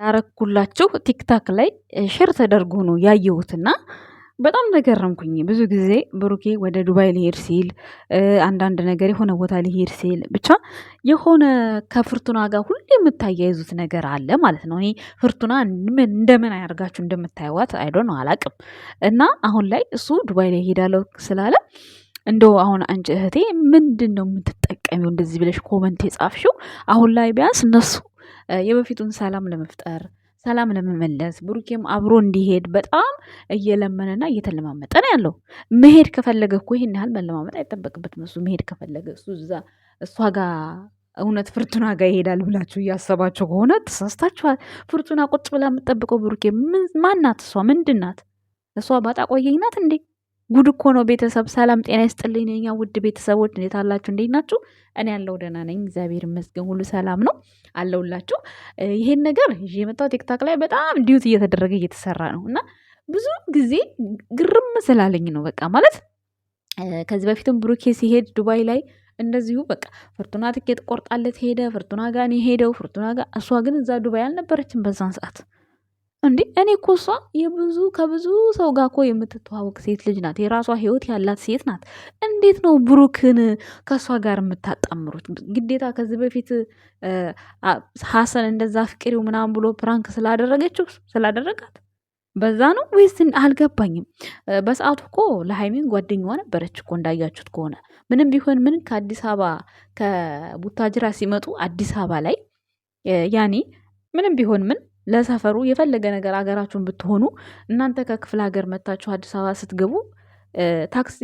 ያረኩላችሁ ቲክቶክ ላይ share ተደርጎ ነው ያየሁትና በጣም ተገረምኩኝ። ብዙ ጊዜ ብሩኬ ወደ ዱባይ ሊሄድ ሲል አንዳንድ ነገር የሆነ ቦታ ሊሄድ ሲል ብቻ የሆነ ከፍርቱና ጋር ሁሌ የምታያይዙት ነገር አለ ማለት ነው። እኔ ፍርቱና እንደምን አያርጋችሁ እንደምታይዋት I don't አላቅም። እና አሁን ላይ እሱ ዱባይ ላይ ሄዳለሁ ስላለ እንደው አሁን አንቺ እህቴ ምንድን ነው የምትጠቀሚው እንደዚህ ብለሽ comment የጻፍሽው? አሁን ላይ ቢያንስ እነሱ የበፊቱን ሰላም ለመፍጠር ሰላም ለመመለስ ብሩኬም አብሮ እንዲሄድ በጣም እየለመነና እየተለማመጠ ነው ያለው። መሄድ ከፈለገ እኮ ይህን ያህል መለማመጥ አይጠበቅበትም። እሱ መሄድ ከፈለገ እሱ እዛ እሷ ጋር እውነት ፍርቱና ጋር ይሄዳል ብላችሁ እያሰባችሁ ከሆነ ተሳስታችኋል። ፍርቱና ቁጭ ብላ የምጠብቀው ብሩኬ ማናት? እሷ ምንድን ናት? እሷ ባጣ ቆየኝ ናት እንዴ? ጉድ እኮ ነው ቤተሰብ። ሰላም ጤና ይስጥልኝ የኛ ውድ ቤተሰቦች፣ እንዴት አላችሁ? እንዴት ናችሁ? እኔ ያለው ደህና ነኝ፣ እግዚአብሔር ይመስገን፣ ሁሉ ሰላም ነው አለውላችሁ። ይሄን ነገር ይዤ የመጣው ቲክቶክ ላይ በጣም duet እየተደረገ እየተሰራ ነው እና ብዙ ጊዜ ግርም ስላለኝ ነው። በቃ ማለት ከዚህ በፊትም ብሩኬ ሲሄድ ዱባይ ላይ እንደዚሁ በቃ ፍርቱና ትኬት ቆርጣለት ሄደ። ፍርቱና ጋር ነው የሄደው። ፍርቱና ጋር እሷ ግን እዛ ዱባይ አልነበረችም በዛን ሰዓት። እንዴ እኔ እኮ እሷ የብዙ ከብዙ ሰው ጋር እኮ የምትተዋወቅ ሴት ልጅ ናት። የራሷ ህይወት ያላት ሴት ናት። እንዴት ነው ብሩክን ከእሷ ጋር የምታጣምሩት? ግዴታ ከዚህ በፊት ሀሰን እንደዛ ፍቅሪው ምናምን ብሎ prank ስላደረገችው ስላደረጋት በዛ ነው ወይስ አልገባኝም። በሰዓቱ እኮ ለሀይሚን ጓደኛዋ ነበረች እኮ እንዳያችሁት ከሆነ ምንም ቢሆን ምን ከአዲስ አበባ ከቡታጅራ ሲመጡ አዲስ አበባ ላይ ያኔ ምንም ቢሆን ምን ለሰፈሩ የፈለገ ነገር አገራችሁን ብትሆኑ እናንተ ከክፍለ ሀገር መታችሁ አዲስ አበባ ስትገቡ ታክሲ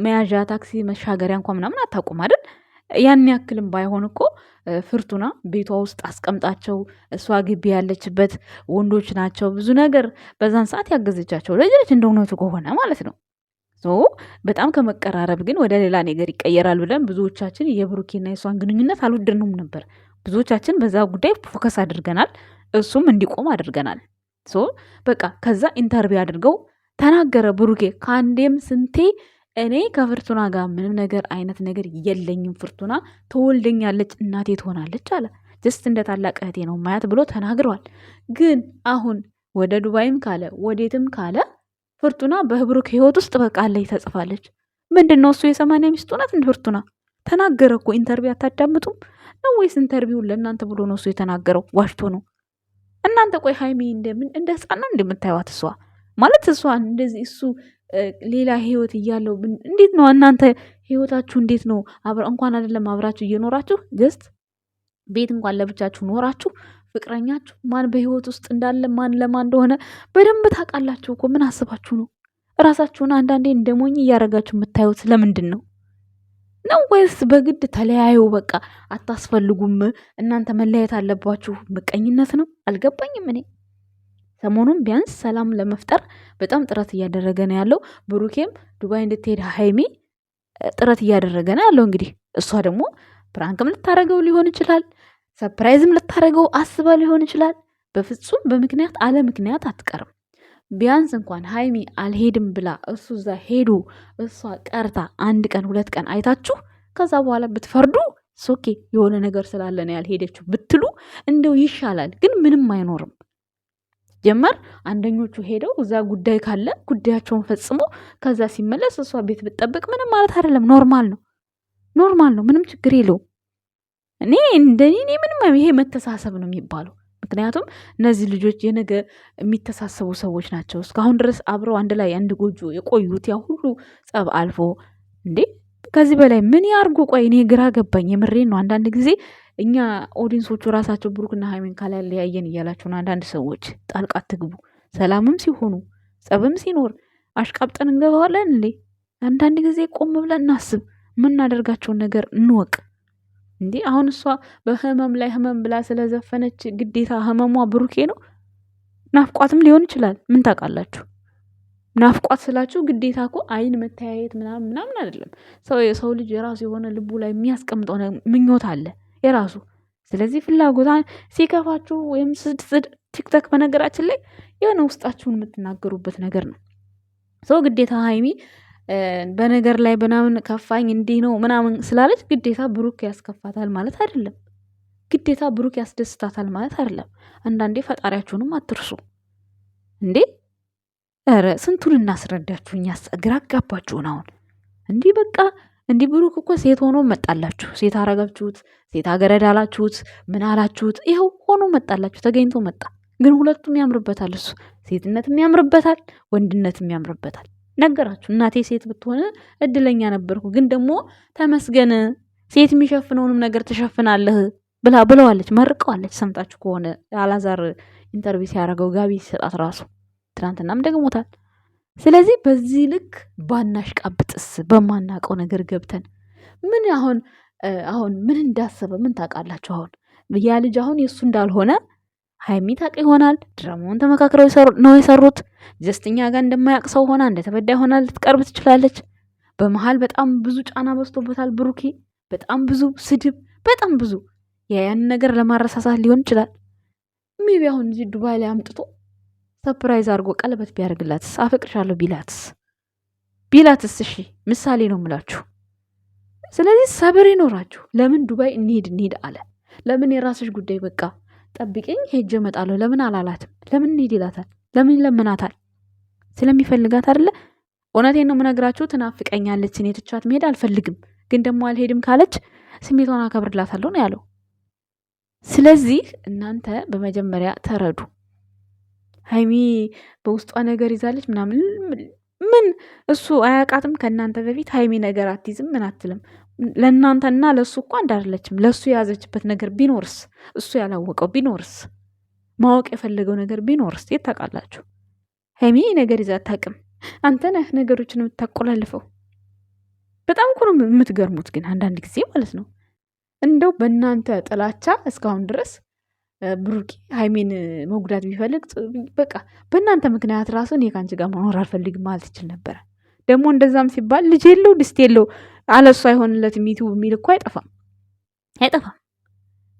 መያዣ ታክሲ መሻገሪያ እንኳ ምናምን አታውቁም አይደል? ያን ያክልም ባይሆን እኮ ፍርቱና ቤቷ ውስጥ አስቀምጣቸው እሷ ግቢ ያለችበት ወንዶች ናቸው ብዙ ነገር በዛን ሰዓት ያገዘቻቸው ልጅ እንደ እውነቱ ከሆነ ማለት ነው። በጣም ከመቀራረብ ግን ወደ ሌላ ነገር ይቀየራል ብለን ብዙዎቻችን የብሩኬና የሷን ግንኙነት አልወደድነውም ነበር። ብዙዎቻችን በዛ ጉዳይ focus አድርገናል። እሱም እንዲቆም አድርገናል። so በቃ ከዛ interview አድርገው ተናገረ ብሩኬ ከአንዴም ስንቴ እኔ ከፍርቱና ጋር ምንም ነገር አይነት ነገር የለኝም፣ ፍርቱና ትወልደኛለች፣ እናቴ ትሆናለች አለ። just እንደ ታላቅ እህቴ ነው ማያት ብሎ ተናግረዋል። ግን አሁን ወደ ዱባይም ካለ ወዴትም ካለ ፍርቱና በብሩክ ህይወት ውስጥ በቃ አለች ተጽፋለች። ምንድን ነው እሱ የሰማንያ ሚስቱ ናት እንደ ፍርቱና ተናገረ እኮ። interview አታዳምጡም ነው ወይስ interview ውን ለእናንተ ብሎ ነው እሱ የተናገረው? ዋሽቶ ነው? እናንተ ቆይ ሀይሚ እንደምን እንደ ህፃን ነው እንደምታዩት? እሷ ማለት እሷ እንደዚህ እሱ ሌላ ህይወት እያለው እንዴት ነው እናንተ ህይወታችሁ እንዴት ነው? እንኳን አይደለም አብራችሁ እየኖራችሁ just ቤት እንኳን ለብቻችሁ ኖራችሁ ፍቅረኛችሁ ማን በህይወት ውስጥ እንዳለ ማን ለማን እንደሆነ በደንብ ታውቃላችሁ እኮ። ምን አስባችሁ ነው እራሳችሁን አንዳንዴ እንደ ሞኝ እያደረጋችሁ የምታዩት? ለምንድን ነው ነው ወይስ በግድ ተለያዩ? በቃ አታስፈልጉም፣ እናንተ መለያየት አለባችሁ። ምቀኝነት ነው? አልገባኝም። እኔ ሰሞኑን ቢያንስ ሰላም ለመፍጠር በጣም ጥረት እያደረገ ነው ያለው። ብሩኬም ዱባይ እንድትሄድ ሀይሚ ጥረት እያደረገ ነው ያለው። እንግዲህ እሷ ደግሞ prank ም ልታደረገው ሊሆን ይችላል፣ surprise ም ልታደረገው አስባ ሊሆን ይችላል። በፍጹም በምክንያት አለ ምክንያት አትቀርም። ቢያንስ እንኳን ሀይሚ አልሄድም ብላ እሱ እዛ ሄዶ እሷ ቀርታ አንድ ቀን ሁለት ቀን አይታችሁ ከዛ በኋላ ብትፈርዱ okay የሆነ ነገር ስላለ ነው ያልሄደችው ብትሉ እንደው ይሻላል። ግን ምንም አይኖርም። ጀመር አንደኞቹ ሄደው እዛ ጉዳይ ካለ ጉዳያቸውን ፈጽሞ ከዛ ሲመለስ እሷ ቤት ብትጠብቅ ምንም ማለት አይደለም። normal ነው፣ normal ነው። ምንም ችግር የለውም። እኔ እንደኔ ምንም ይሄ መተሳሰብ ነው የሚባለው። ምክንያቱም እነዚህ ልጆች የነገ የሚተሳሰቡ ሰዎች ናቸው። እስካሁን ድረስ አብረው አንድ ላይ አንድ ጎጆ የቆዩት ያ ሁሉ ጸብ አልፎ እንዴ ከዚህ በላይ ምን ያርጉ? ቆይ እኔ ግራ ገባኝ። የምሬን ነው። አንዳንድ ጊዜ እኛ audience ኦቹ ራሳቸው ብሩክና ሀይሜን ካላለያየን እያላችሁ ነው። አንዳንድ ሰዎች ጣልቃ አትግቡ። ሰላምም ሲሆኑ ጸብም ሲኖር አሽቃብጠን እንገባዋለን እንዴ? አንዳንድ ጊዜ ቆም ብለን እናስብ። የምናደርጋቸውን ነገር እንወቅ። እንዴ አሁን እሷ በህመም ላይ ህመም ብላ ስለዘፈነች ግዴታ ህመሟ ብሩኬ ነው? ናፍቋትም ሊሆን ይችላል። ምን ታውቃላችሁ? ናፍቋት ስላችሁ ግዴታ እኮ አይን መተያየት ምናምን ምናምን አይደለም። ሰው የሰው ልጅ የራሱ የሆነ ልቡ ላይ የሚያስቀምጠው ምኞት አለ የራሱ። ስለዚህ ፍላጎታ ሲከፋችሁ ወይም ስድ ቲክቶክ በነገራችን ላይ የሆነ ውስጣችሁን የምትናገሩበት ነገር ነው። ሰው ግዴታ ሀይሚ በነገር ላይ ምናምን ከፋኝ እንዲህ ነው ምናምን ስላለች ግዴታ ብሩክ ያስከፋታል ማለት አይደለም። ግዴታ ብሩክ ያስደስታታል ማለት አይደለም። አንዳንዴ ፈጣሪያችሁንም አትርሱ እንዴ! ኧረ ስንቱን እናስረዳችሁ። እኛ ግራ አጋባችሁን። አሁን እንዲህ በቃ እንዲህ ብሩክ እኮ ሴት ሆኖ መጣላችሁ። ሴት አረጋችሁት፣ ሴት አገረድ አላችሁት፣ ምን አላችሁት? ይኸው ሆኖ መጣላችሁ፣ ተገኝቶ መጣ። ግን ሁለቱም ያምርበታል። እሱ ሴትነትም ያምርበታል፣ ወንድነትም ያምርበታል። ነገራችሁ። እናቴ ሴት ብትሆን እድለኛ ነበርኩ፣ ግን ደግሞ ተመስገን ሴት የሚሸፍነውንም ነገር ትሸፍናለህ ብላ ብለዋለች፣ መርቀዋለች። ሰምታችሁ ከሆነ አላዛር interview ሲያደርገው ጋቢ ሲሰጣት ራሱ ትናንትናም ደግሞታል። ስለዚህ በዚህ ልክ ባናሽቃብጥስ በማናውቀው ነገር ገብተን ምን አሁን አሁን ምን እንዳሰበ ምን ታውቃላችሁ? አሁን ያ ልጅ አሁን የእሱ እንዳልሆነ ሀይሚ ታውቅ ይሆናል። ድራማውን ተመካክረው ነው የሰሩት። just እኛ ጋር እንደማያውቅ ሰው ሆና እንደተበዳይ ሆና ልትቀርብ ትችላለች። በመሀል በጣም ብዙ ጫና በዝቶበታል ብሩኬ፣ በጣም ብዙ ስድብ፣ በጣም ብዙ ያን ነገር ለማረሳሳት ሊሆን ይችላል። maybe አሁን እዚህ ዱባይ ላይ አምጥቶ surprise አድርጎ ቀለበት ቢያደርግላትስ አፈቅርሻለሁ ቢላትስ ቢላትስ? እሺ ምሳሌ ነው የምላችሁ። ስለዚህ ሰብር ይኖራችሁ። ለምን ዱባይ እንሂድ እንሂድ አለ? ለምን የራስሽ ጉዳይ በቃ ጠብቂኝ ሄጄ እመጣለሁ ለምን አላላትም? ለምን እንሂድ ይላታል? ለምን ይለምናታል? ስለሚፈልጋት አይደለ? እውነቴን ነው የምነግራችሁ። ትናፍቀኛለች፣ እኔ ትቻት መሄድ አልፈልግም፣ ግን ደግሞ አልሄድም ካለች ስሜቷን አከብርላታለሁ ነው ያለው። ስለዚህ እናንተ በመጀመሪያ ተረዱ። ሀይሚ በውስጧ ነገር ይዛለች ምናምን ምን እሱ አያውቃትም። ከእናንተ በፊት ሀይሚ ነገር አትይዝም ምን አትልም። ለእናንተና ለእሱ እኮ አንድ አይደለችም። ለእሱ የያዘችበት ነገር ቢኖርስ፣ እሱ ያላወቀው ቢኖርስ፣ ማወቅ የፈለገው ነገር ቢኖርስ፣ የት ታውቃላችሁ? ሀይሚ ነገር ይዛ አታውቅም። አንተ ነህ ነገሮችን የምታቆላልፈው። በጣም እኮ ነው የምትገርሙት ግን አንዳንድ ጊዜ ማለት ነው። እንደው በእናንተ ጥላቻ እስካሁን ድረስ ብሩኪ ሀይሜን መጉዳት ቢፈልግ በቃ በእናንተ ምክንያት ራሱ እኔ ከአንቺ ጋር መኖር አልፈልግም ማለት ይችል ነበረ። ደግሞ እንደዛም ሲባል ልጅ የለው ድስት የለው አለሱ አይሆንለትም ዩቲዩብ የሚል እኮ አይጠፋም አይጠፋም።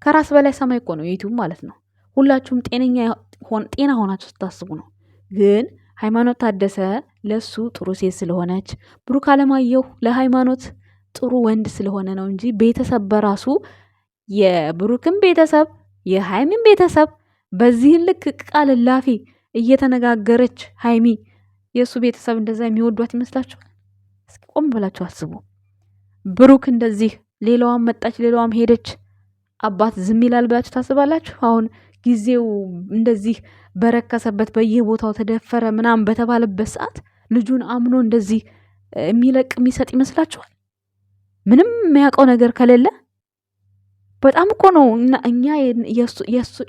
ከራስ በላይ ሰማይ እኮ ነው ዩቲዩብ ማለት ነው። ሁላችሁም ጤነኛ ጤና ሆናችሁ ስታስቡ ነው። ግን ሃይማኖት ታደሰ ለሱ ጥሩ ሴት ስለሆነች፣ ብሩክ አለማየሁ ለሃይማኖት ጥሩ ወንድ ስለሆነ ነው እንጂ ቤተሰብ በራሱ የብሩክም ቤተሰብ የሃይሚን ቤተሰብ በዚህን ልክ ቃል ላፊ እየተነጋገረች ሃይሚ የእሱ ቤተሰብ እንደዛ የሚወዷት ይመስላችኋል? እስኪ ቆም ብላችሁ አስቡ። ብሩክ እንደዚህ ሌላዋም መጣች፣ ሌላዋም ሄደች፣ አባት ዝም ይላል ብላችሁ ታስባላችሁ? አሁን ጊዜው እንደዚህ በረከሰበት በየቦታው ተደፈረ ምናምን በተባለበት ሰዓት ልጁን አምኖ እንደዚህ የሚለቅ የሚሰጥ ይመስላችኋል? ምንም የሚያውቀው ነገር ከሌለ በጣም እኮ ነው እኛ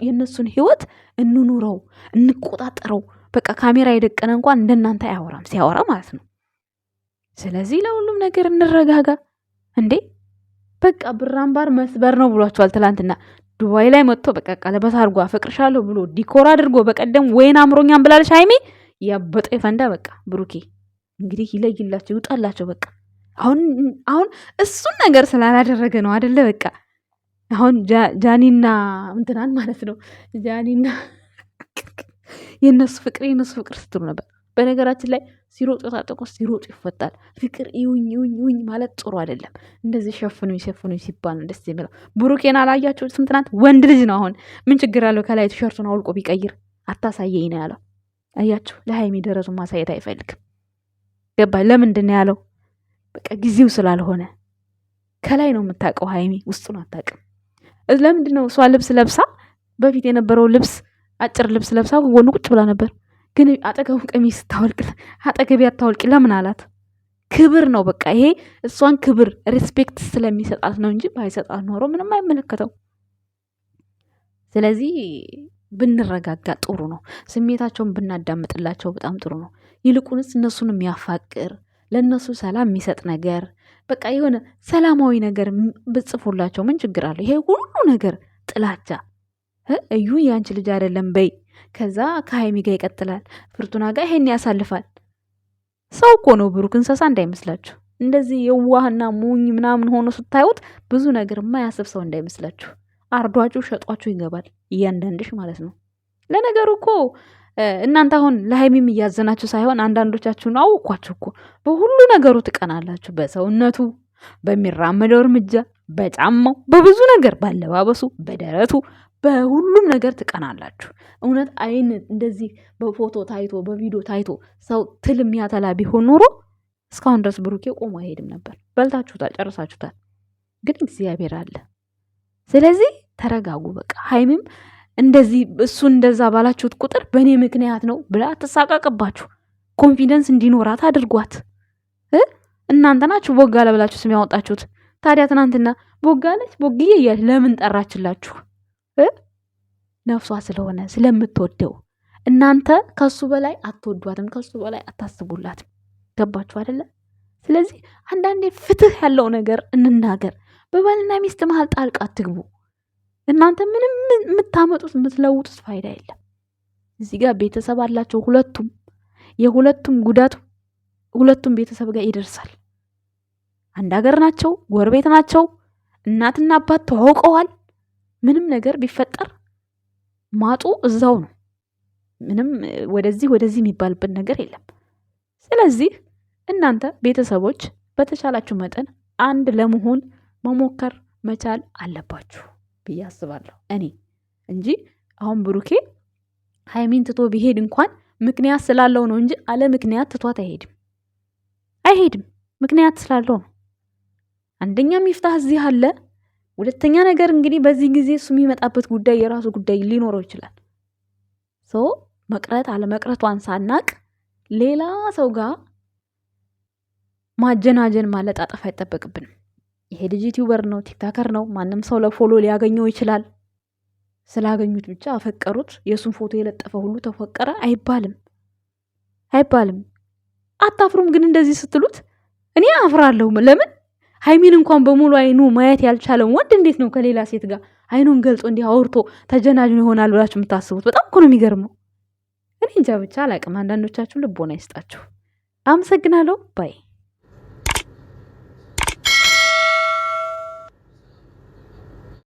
የእነሱን ህይወት እንኑረው እንቆጣጠረው። በቃ ካሜራ የደቀነ እንኳን እንደናንተ አያወራም ሲያወራ ማለት ነው። ስለዚህ ለሁሉም ነገር እንረጋጋ እንዴ። በቃ ብራምባር መስበር ነው ብሏቸዋል። ትላንትና ዱባይ ላይ መጥቶ በቃ ቀለበት አድርጎ አፈቅርሻለሁ ብሎ decor አድርጎ በቀደም ወይን አምሮኛን ብላለች ሀይሜ። ያበጠ ፈንዳ በቃ ብሩኬ እንግዲህ ይለይላቸው ይውጣላቸው። በቃ አሁን አሁን እሱን ነገር ስላላደረገ ነው አደለ በቃ አሁን ጃኒና እንትናን ማለት ነው ጃኒና የእነሱ ፍቅር የእነሱ ፍቅር ስትሉ ነበር። በነገራችን ላይ ሲሮጡ የታጠቁ ሲሮጡ ይፈታል። ፍቅር ይውኝ ይውኝ ይውኝ ማለት ጥሩ አይደለም። እንደዚህ ሸፍኑኝ ሸፍኑኝ ሲባል ነው ደስ የሚለው። ብሩኬን አላያችሁትም? ትናንት ወንድ ልጅ ነው። አሁን ምን ችግር አለው? ከላይ ቲሸርቱን አውልቆ ቢቀይር አታሳየኝ ነው ያለው። አያችሁ፣ ለሀይሚ ደረቱን ማሳየት አይፈልግም። ገባ? ለምንድን ነው ያለው? በቃ ጊዜው ስላልሆነ ከላይ ነው የምታውቀው ሀይሚ፣ ውስጡን አታውቅም። ለምንድን ነው እሷ ልብስ ለብሳ በፊት የነበረው ልብስ አጭር ልብስ ለብሳ ጎኑ ቁጭ ብላ ነበር። ግን አጠገቡ ቀሚስ ስታወልቅ አጠገቢ አታወልቂ ለምን አላት? ክብር ነው በቃ ይሄ እሷን ክብር respect ስለሚሰጣት ነው እንጂ ባይሰጣት ኖሮ ምንም አይመለከተው። ስለዚህ ብንረጋጋ ጥሩ ነው። ስሜታቸውን ብናዳምጥላቸው በጣም ጥሩ ነው። ይልቁንስ እነሱን የሚያፋቅር ለእነሱ ሰላም የሚሰጥ ነገር በቃ የሆነ ሰላማዊ ነገር ብጽፉላቸው ምን ችግር አለው? ይሄ ሁሉ ነገር ጥላቻ እዩ ያንቺ ልጅ አይደለም በይ። ከዛ ከሀይሚ ጋር ይቀጥላል፣ ፍርቱና ጋር ይሄን ያሳልፋል። ሰው እኮ ነው ብሩክ፣ እንስሳ እንዳይመስላችሁ። እንደዚህ የዋህና ሙኝ ምናምን ሆኖ ስታዩት ብዙ ነገር የማያስብ ሰው እንዳይመስላችሁ። አርዷችሁ ሸጧችሁ ይገባል እያንዳንድሽ ማለት ነው። ለነገሩ እኮ እናንተ አሁን ለሀይሚም እያዘናችሁ ሳይሆን አንዳንዶቻችሁን አውኳችሁ እኮ በሁሉ ነገሩ ትቀናላችሁ። በሰውነቱ፣ በሚራመደው እርምጃ፣ በጫማው፣ በብዙ ነገር፣ ባለባበሱ፣ በደረቱ፣ በሁሉም ነገር ትቀናላችሁ። እውነት አይን እንደዚህ በፎቶ ታይቶ በቪዲዮ ታይቶ ሰው ትል የሚያተላ ቢሆን ኖሮ እስካሁን ድረስ ብሩኬ ቆሞ አይሄድም ነበር። በልታችሁታል፣ ጨርሳችሁታል። ግን እግዚአብሔር አለ። ስለዚህ ተረጋጉ። በቃ ሀይሚም እንደዚህ እሱ እንደዛ ባላችሁት ቁጥር በእኔ ምክንያት ነው ብላ ትሳቀቅባችሁ። Confidence እንዲኖራት አድርጓት። እናንተ ናችሁ ቦጋለ ብላችሁ ስም ያወጣችሁት። ታዲያ ትናንትና ቦጋለች ቦግዬ እያለች ለምን ጠራችላችሁ? ነፍሷ ስለሆነ ስለምትወደው። እናንተ ከሱ በላይ አትወዷትም፣ ከሱ በላይ አታስቡላትም። ገባችሁ አይደለ? ስለዚህ አንዳንዴ ፍትህ ያለው ነገር እንናገር። በባልና ሚስት መሀል ጣልቃ አትግቡ። እናንተ ምንም የምታመጡት የምትለውጡት ፋይዳ የለም። እዚህ ጋር ቤተሰብ አላቸው ሁለቱም። የሁለቱም ጉዳት ሁለቱም ቤተሰብ ጋር ይደርሳል። አንድ ሀገር ናቸው፣ ጎረቤት ናቸው፣ እናትና አባት ተዋውቀዋል። ምንም ነገር ቢፈጠር ማጡ እዛው ነው። ምንም ወደዚህ ወደዚህ የሚባልበት ነገር የለም። ስለዚህ እናንተ ቤተሰቦች በተቻላችሁ መጠን አንድ ለመሆን መሞከር መቻል አለባችሁ ብዬ አስባለሁ እኔ እንጂ አሁን ብሩኬ ሀይሚን ትቶ ቢሄድ እንኳን ምክንያት ስላለው ነው እንጂ አለ ምክንያት ትቷት አይሄድም አይሄድም። ምክንያት ስላለው ነው። አንደኛ ሚፍታህ እዚህ አለ። ሁለተኛ ነገር እንግዲህ በዚህ ጊዜ እሱ የሚመጣበት ጉዳይ የራሱ ጉዳይ ሊኖረው ይችላል። So መቅረት አለመቅረቷን ሳናቅ ሌላ ሰው ጋር ማጀናጀን ማለጣጠፍ አይጠበቅብንም። ይሄ ልጅ YouTuber ነው፣ TikToker ነው። ማንም ሰው ለ follow ሊያገኘው ይችላል። ስላገኙት ብቻ አፈቀሩት፣ የእሱን ፎቶ የለጠፈ ሁሉ ተፈቀረ አይባልም አይባልም። አታፍሩም ግን እንደዚህ ስትሉት? እኔ አፍራለሁ። ለምን ሀይሚን እንኳን በሙሉ አይኑ ማየት ያልቻለን ወንድ እንዴት ነው ከሌላ ሴት ጋር አይኑን ገልጾ እንዲህ አውርቶ ተጀናጅኖ ይሆናል ብላችሁ የምታስቡት? በጣም እኮ ነው የሚገርመው። እኔ እንጃ ብቻ አላቅም። አንዳንዶቻችሁ ልቦና ይስጣችሁ። አመሰግናለሁ bye